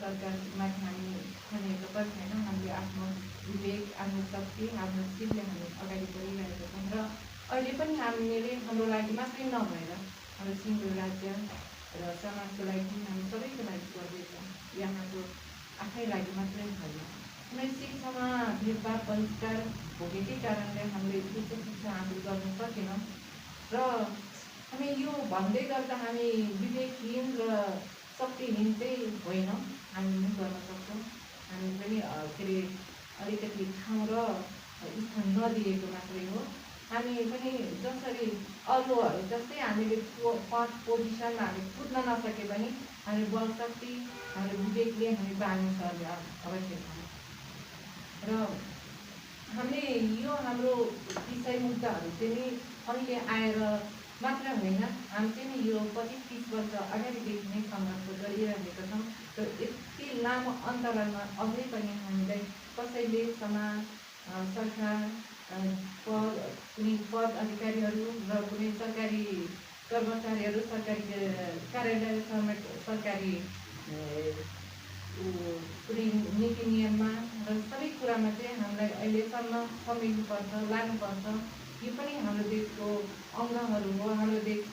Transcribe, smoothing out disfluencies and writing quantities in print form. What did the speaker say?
सरकारमाथि हामी खनिएको पनि छैनौँ। हामीले आफ्नो विवेक, आफ्नो शक्ति, आफ्नो सिपले हामी अगाडि बढिरहेका छौँ र अहिले पनि हाम्रो लागि मात्रै नभएर हाम्रो सिङ्गो राज्य र समाजको लागि पनि हामी सबैको लागि गर्दैछौँ, यहाँको आफ्नै लागि मात्रै होइन। कुनै शिक्षामा भेदभाव बहिष्कार भोगेकै कारणले हामीले उच्च शिक्षा हासिल गर्न सकेनौँ र हामी यो भन्दै गर्दा हामी विवेकहीन र शक्तिहीन चाहिँ होइनौँ, हामी पनि गर्न सक्छौँ। हामी पनि के अरे अलिकति ठाउँ र स्थान नदिएको मात्रै हो। हामी पनि जसरी अरूहरू जस्तै हामीले पद पोजिसनमा हामी कुद्न नसके पनि हामी बलशक्ति, हाम्रो विवेकले हामी बाँड्नु सक्ने अवश्य छ। र हामीले यो हाम्रो विषय मुद्दाहरू चाहिँ अहिले आएर मात्र होइन, हामी चाहिँ यो 25-30 वर्ष अगाडिदेखि नै सङ्घर्ष गरिरहेका छौँ र यति लामो अन्तरालमा अझै पनि हामीलाई कसैले समाज, सरकार, कुनै पद अधिकारीहरू र कुनै सरकारी कर्मचारीहरू, सरकारी कार्यालय, सरकारी कुनै नीति नियममा र सबै कुरामा चाहिँ हामीलाई अहिलेसम्म समेट्नुपर्छ, लानुपर्छ। यो पनि हाम्रो देशको अङ्गहरू हो, हाम्रो देशको